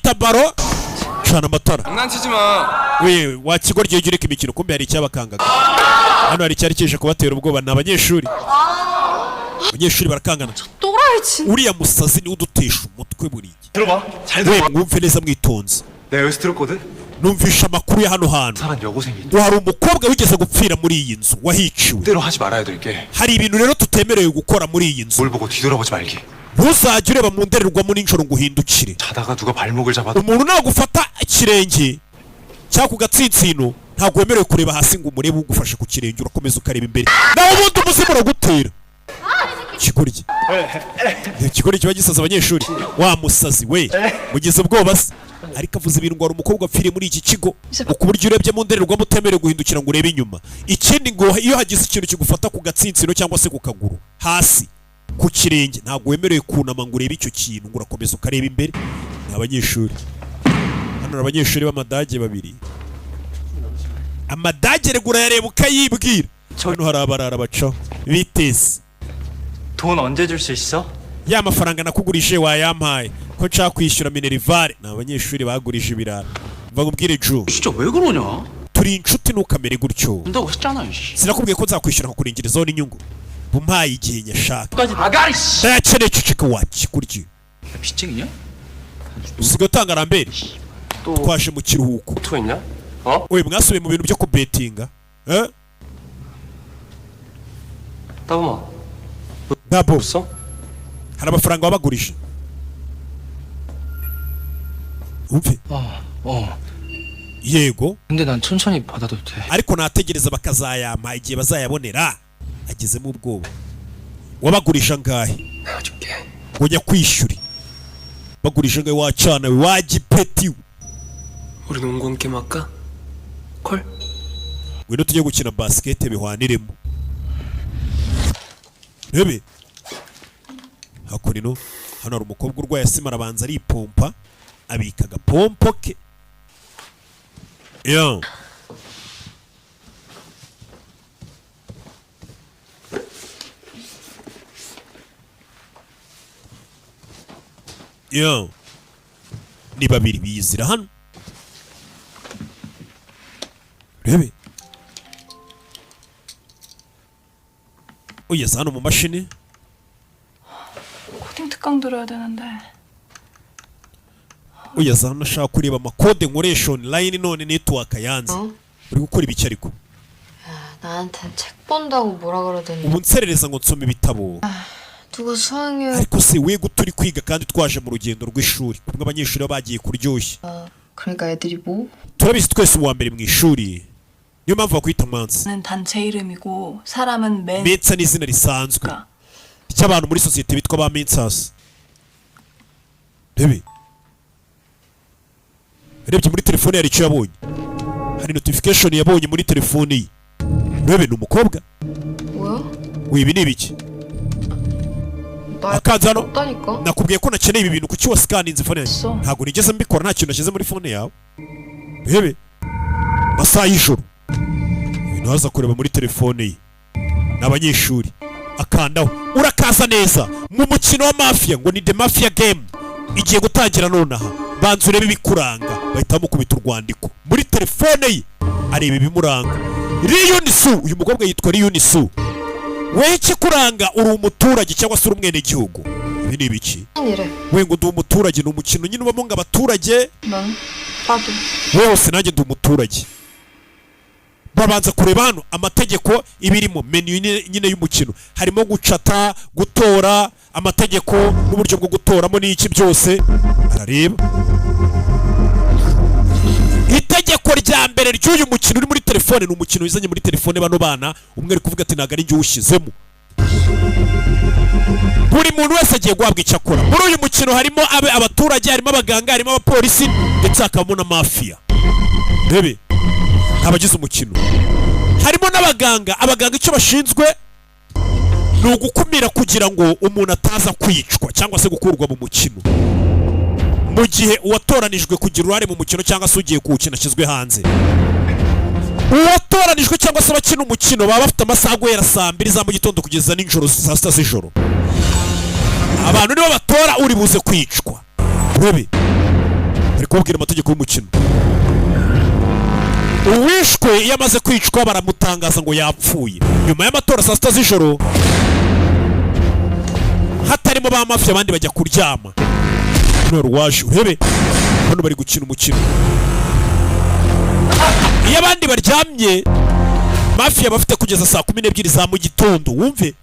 Bayita baro. Cana amatara. 장난치지 마. We wa kigoryi, ujya ureka imikino. Kumbe hari icyabakangaga hano, hari icyari kije kubatera ubwoba. Ni abanyeshuri, abanyeshuri barakangana. 또라이 진. Uriya musazi niwe udutesha umutwe buri gihe. 들어봐. 잘 We, mwumve neza mwitonze. 내가 여기서 들었거든. Numvisha amakuru ya hano hantu 사람 여고생이 ngo hari umukobwa wigeze gupfira muri iyi nzu, wahiciwe. 때로 하지 말아야 될 게 Hari ibintu rero tutemerewe gukora muri iyi nzu. 뭘 보고 뒤돌아보지 말기. Ntuzajye ureba mu ndorerwamo nijoro ngo uhindukire. 자다가 누가 발목을 잡아도 Umuntu nagufata ikirenge cyangwa ku gatsinsino, ntabwo wemerewe kureba hasi ngo umurebe ugufashe ku kirenge, urakomeza ukareba imbere, nawe ubundi umuzimu uragutera. Ikigoryi, ikigoryi kiba gisaza abanyeshuri. Wa musazi we, mugize ubwoba se? Ariko avuze ibintu ngo hari umukobwa wapfiriye muri iki kigo, ngo ku buryo urebye mu ndorerwamo utemerewe guhindukira ngo urebe inyuma. Ikindi, ngo iyo hagize ikintu kigufata ku gatsinsino cyangwa se ku kaguru hasi ku kirenge, ntabwo wemerewe kunama ngo urebe icyo kintu, ngo urakomeza ukareba imbere. Ni abanyeshuri hano, hari abanyeshuri b'amadage babiri. Amadage regura yareba ukayibwira. Hano hari abarara bacaho biteze. 돈 언제 줄 수 있어? Ya mafaranga nakugurije wayampaye ko nshaka kwishyura minerval? Ni abanyeshuri bagurije ibirara. Mva nkubwire Ju. 진짜 왜 그러냐? Turi inshuti, ntukamere gutyo. 준다고 했잖아. 씨. Sinakubwiye ko nzakwishyura nkakurengerezaho n'inyungu? Bumpaye igihe nyashaka. 까지 아가리 씨. Ndayakeneye. Ceceka wa kigoryi. 빚쟁이냐? Usigaye utanga rambere. 또 Twaje mu kiruhuko. 투 있냐? 어? We, mwasubiye mu bintu byo kubetinga, eh? 따범아 Dabo, 없어? hari amafaranga wabagurije? Umve. 어, 어. Yego. 근데 난 천천히 받아도 돼. Ariko nategereza bakazayampa igihe bazayabonera. Agezemo ubwoba. Wabagurisha angahe? 내가 줄게. Ngo njya kwishyure. Bagurisha angahe wacana we wagipeti we? 우리 농구 한 게임 할까? 콜? Ngwino tujye gukina basikete bihwaniremo. Rebe hakurino hano hari umukobwa urwaye asima, arabanza aripompa, abika agapompo ke yo. Yo, ni babiri bizira hano, rebe ugeze hano mu mashini. 코딩 특강 들어야 되는데. Ugeze hano ashaka kureba amakode nkoresha online, none network yanze. Uri gukora ibiki ariko? 나한텐 책 본다고 뭐라 그러더니 Ubu nserereza ngo nsome ibitabo. 누가 수학여행 Ariko se we, turi kwiga kandi twaje mu rugendo rw'ishuri kumwe abanyeshuri baba bagiye kuryoshya. 그러니까 애들이 뭐? Turabizi twese uwa mbere mu ishuri, niyo mpamvu bakwita Mansi. 는 단체 이름이고 사람은 맨. Mensa ni izina risanzwe ry'abantu muri sosiyete bitwa ba mensasi. Rebe, urebye muri telefone hari icyo yabonye, hari notification yabonye muri telefone ye. Rebe, ni umukobwa. 뭐야? We, ibi ni ibiki? 나 Akanze hano. 없다니까. Nakubwiye ko nakeneye ibi bintu, kuki wasikaninze phone yanjye? So. Ntabwo nigeze mbikora, nta kintu nashyize muri phone yawe. Rebe, masaha y'ijoro ibintu haza kureba muri telefone ye ni abanyeshuri. Akandaho. Urakaza neza mu mukino wa mafia, ngo ni the mafia game igiye gutangira nonaha. Banza urebe ibikuranga. Bahita bamukubita urwandiko muri telefone ye, areba ibimuranga. Riyunisu, uyu mukobwa yitwa Riyunisu. Wewe ikikuranga uri umuturage cyangwa se uri umwenegihugu. Ibi ni ibiki? 이래. We, ngo ndi umuturage. Ni umukino nyine ubamo ngo abaturage. 넌? 나도. Wose nanjye ndi umuturage. Babanza kureba hano amategeko ibirimo, menu nyine y'umukino. Harimo gucata, gutora, amategeko n'uburyo bwo gutoramo n'iki byose. Arareba itegeko rya mbere ry'uyu mukino uri muri telefone. Ni umukino wizanye muri telefone. Bano bana, umwe ari kuvuga ati ntabwo ari njye uwushyizemo. Buri muntu wese agiye guhabwa icyo akora muri uyu mukino. Harimo abe abaturage, harimo abaganga, harimo abapolisi, ndetse hakabamo na mafiya. Rebe abagize umukino, harimo n'abaganga. Abaganga icyo bashinzwe ni ugukumira kugira ngo umuntu ataza kwicwa cyangwa se gukurwa mu mukino mu gihe uwatoranijwe kugira uruhare mu mukino cyangwa se ugiye kuwukina ashyizwe hanze. Uwatoranijwe cyangwa se abakina umukino baba bafite amasaha guhera saa 2 za mu gitondo kugeza nijoro saa 6 z'ijoro. Abantu nibo batora uri buze kwicwa. Rebe Kubabwira amategeko y'umukino. Uwishwe iyo amaze kwicwa baramutangaza ngo yapfuye nyuma y'amatora saa 6 z'ijoro, hatarimo ba mafia, abandi bajya kuryama. None waje urebe hano bari gukina umukino. Iyo abandi baryamye, mafia bafite kugeza saa 12 za mu gitondo. Wumve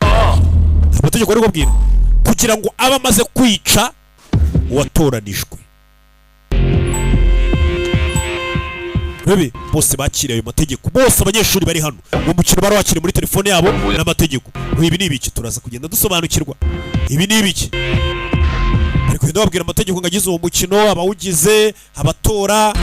amategeko ari kubabwira, kugira ngo abe amaze kwica uwatoranijwe. Urebe bose bakiriye ayo mategeko, bose abanyeshuri bari hano mu mukino bari wakiriye muri telefone yabo n'amategeko. Ngo ibi ni ibiki? Turaza kugenda dusobanukirwa ibi ni ibiki. Bari kugenda babwira amategeko ngo agize uwo mukino, abawugize, abatora.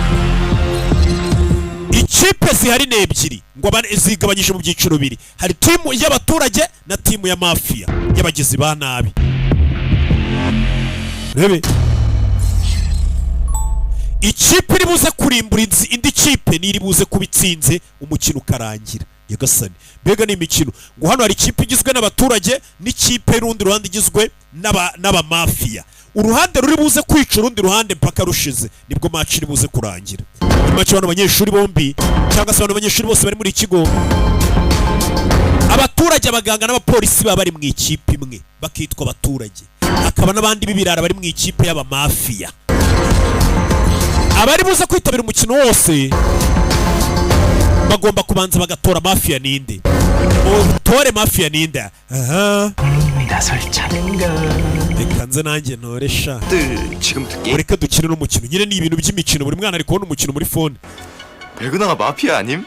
Ikipe zihari ni ebyiri, ngo zigabanyije mu byiciro bibiri: hari timu y'abaturage na timu ya mafiya y'abagizi ba nabi. Rebe, ikipe iri buze kurimbura indi kipe ni iri buze kuba itsinze, umukino ukarangira. Nyagasani, mbega ni imikino! Ngo hano hari ikipe igizwe n'abaturage n'ikipe y'urundi ruhande igizwe n'abamafiya. Uruhande ruri buze kwica urundi ruhande mpaka rushize, nibwo match iri buze kurangira. Muri make, bano banyeshuri bombi, cyangwa se bano banyeshuri bose bari muri iki kigo, abaturage, abaganga n'abapolisi, baba bari mu ikipe imwe bakitwa abaturage, hakaba n'abandi b'ibirara bari mu ikipe y'abamafiya. Abari buze kwitabira umukino wose bagomba kubanza bagatora mafiya ninde. Mutore mafiya ninde? Aha, reka nze nanjye ntore sha. 지금부터 게임 Mureke dukine n'umukino nyine. Ni ibintu by'imikino, buri mwana ari kubona umukino muri phone. 백은하가 마피아 아님?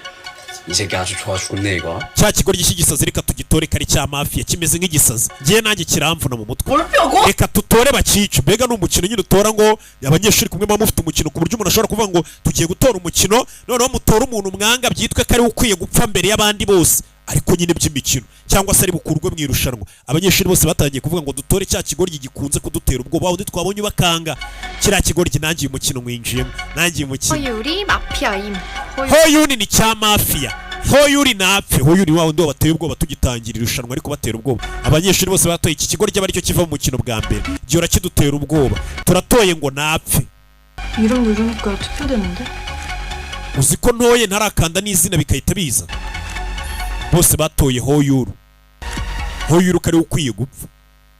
이 새끼 아주 좋아 죽네 이거. Cya kigoryi cy'igisazi, reka tugitore, kari cya mafiya kimeze nk'igisazi, ngiye nanjye kiramvuna mu mutwe, reka tutore bakice. Mbega ni umukino nyine utora ngo abanyeshuri kumwe muba mufite umukino, ku buryo umuntu ashobora kuvuga ngo tugiye gutora umukino, noneho mutora umuntu mwanga, byitwe ko ariwe ukwiye gupfa mbere y'abandi bose, ariko nyine by'imikino, cyangwa se ari bukurwe mu irushanwa. Abanyeshuri bose batangiye kuvuga ngo dutore cya kigoryi gikunze kudutera ubwoba, wundi twabonye bakanga kiriya kigoryi. Nanjye uyu mukino mwinjiyemo, nanjye uyu mukino. 허율이 마피아임. 허율. Hoyuni ni cya mafiya, Hoyuri napfe. Hoyuri wa wundi wabateye ubwoba tugitangira irushanwa, ariko batera ubwoba. Abanyeshuri bose batoye iki kigo ryaba aricyo kiva mu mukino bwa mbere, gihora kidutera ubwoba, turatoye ngo napfe. 이름 누르니까 투표되는데? Uzi ko ntoye ntarakanda n'izina bikahita biza? Bose batoye Hoyuru. Hoyuru ko ariwe ukwiye gupfa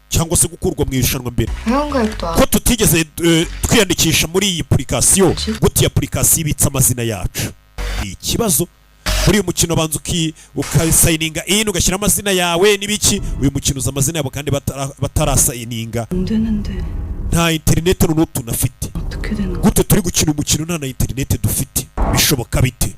cyangwa se gukurwa mu irushanwa mbere. 회원가입도 안 Ko tutigeze twiyandikisha muri iyi application, gute iyi application ibitse amazina yacu? Ni ikibazo. Muri uyu mukino banza ukasayininga in, ugashyira amazina yawe n'ibiki. Uyu mukino uza amazina yabo kandi batarasayininga. 안 되는데 Nta interineti noneho tunafite. 어떻게 되는 거야? Gute turi gukina umukino nta na interineti dufite? Bishoboka bite?